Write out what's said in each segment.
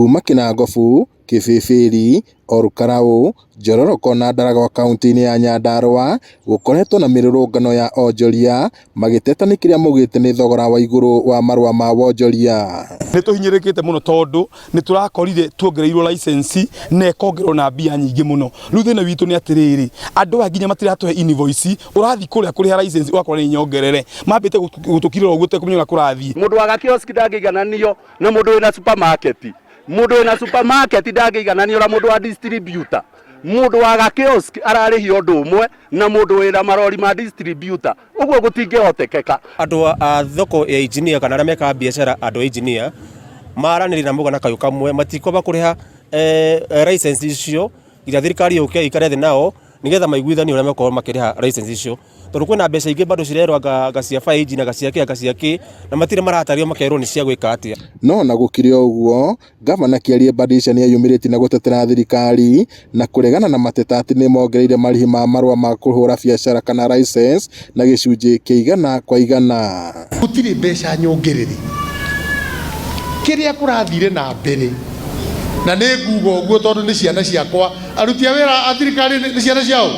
Kuma Kinangofu, Kibibiri, Olkalau, Njororoko na Ndaragwa kaunti-inĩ ya Nyandarua gũkoretwo na mĩrũrũngano ya onjoria magĩteta nĩ kĩrĩa maugĩte nĩ thogora wa igũrũ wa marũa ma wonjoria. Nĩ tũhinyĩrĩkĩte mũno tondũ nĩ tũrakorire tuongereirwo license na ĩkongererwo na mbia nyingĩ mũno. Rĩu thĩna witũ nĩ atĩrĩrĩ, andũ aya nginya matiratũhe invoice, ũrathiĩ kũrĩa kũrĩha license ũgakora nĩ nyongerere. Mambĩte gũtũkirĩra ũguo tũtekũmenya ũrĩa kũrathiĩ. Mũndũ wa gakioski ndangĩigananio na mũndũ wĩna supermarket. Mũndũ wĩna supermarket ndangĩigananio na mũndũ wa distributor. Mũndũ wa gakiosk ararĩhio ũndũ ũmwe na mũndũ wĩna marori ma distributor. Ũguo gũtingĩhotekeka. Andũ a thoko ya engineer kana arĩa mekaga biacara andũ a engineer maranĩria na mauga na kayũ kamwe matikwamba kũrĩha license icio nginya thirikari yũke ĩikare thĩ nao nĩgetha maiguithanie ũrĩa megũkorwo makĩrĩha license icio tondũ kwĩna mbeca ingĩ bado cirerwo anga cia 5G na anga cia kĩ anga cia kĩ na matirĩ maratarĩrio makerwo nĩ cia gwĩka atĩa. No ona gũkĩrĩ o ũguo, Ngavana Kĩarie Badilisha nĩeyumĩrĩtie na gũtetera thirikari na kũregana na mateta atĩ nĩmongereire marĩhi ma marũa ma kũhũra biacara kana license na gĩcunjĩ kĩa 100%. Gũtirĩ mbeca nyongerere. Kĩrĩa kũrathire na mbere na nĩ nguga ũguo tondũ nĩ ciana ciakwa, aruti a wĩra a thirikari nĩ ciana ciao,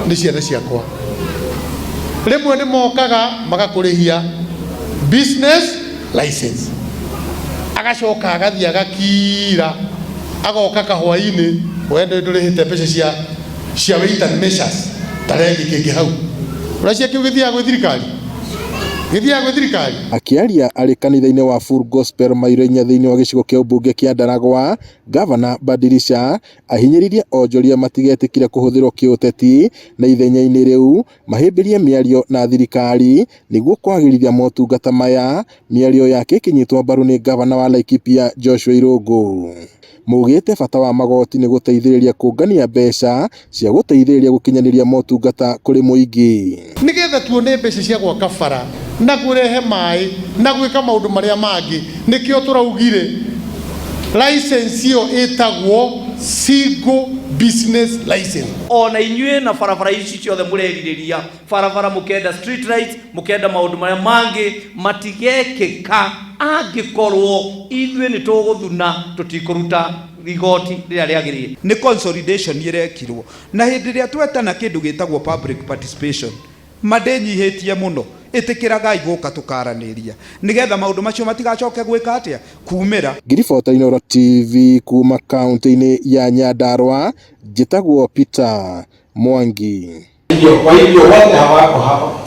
nĩ ciana ciakwa. Rĩmwe nĩ mokaga magakũrĩhia business license, agacoka agathiĩ agakira, agoka kahwainĩ, we ndũrĩhĩte mbeca cia weight and measures tarengĩ kĩngĩ hau. Ũracia kĩu gĩthiaga gwĩ thirikari, gĩthiaga gwĩ thirikari. Akĩaria arĩ kanitha-inĩ wa Full Gospel mairo 4 thĩinĩ wa gĩcigo kĩa ũmbunge kĩa Ndaragwa, Ngavana Badilisha ahinyĩrĩirie onjoria matigetĩkĩre kũhũthĩrwo kĩũteti na ithenya-inĩ rĩu mahĩmbĩrie mĩario na thirikari nĩguo kwagĩrithia motungata maya. Mĩario yake ĩkĩnyitwo mbaru nĩ ngavana wa Laikipia Joshua Irũngũ. Maugĩte bata wa magoti nĩ gũteithĩrĩria kũngania mbeca cia gũteithĩrĩria gũkinyanĩria motungata kũrĩ mũingĩ. Nĩgetha tuone mbeca cia gwaka bara na kũrehe maĩ na gwĩka maũndũ marĩa mangĩ, nĩkĩo tũraugire license ĩyo ĩtagwo single business license. Ona inyuĩ na barabara ici ciothe mũrerirĩria barabara, mũkenda street lights, mũkenda maũndũ marĩa mangĩ, matigekĩka angĩkorwo ithuĩ nĩ tũgũthuna tũtikũruta igoti rĩrĩa rĩagĩrĩire. Nĩ consolidation ĩrekirwo na hĩndĩ ĩrĩa twetana kĩndũ gĩtagwo public participation, ma ndĩnyihĩtie mũno, ĩtĩkĩragai gũka tũkaranĩria nĩgetha maũndũ macio matigacoke gwĩka atĩa kumĩra. Ngiribota Inooro TV kuma kaunti-inĩ ya Nyandarua, njĩtagwo Peter Mwangi. Kwa hivyo wote hawako hapa.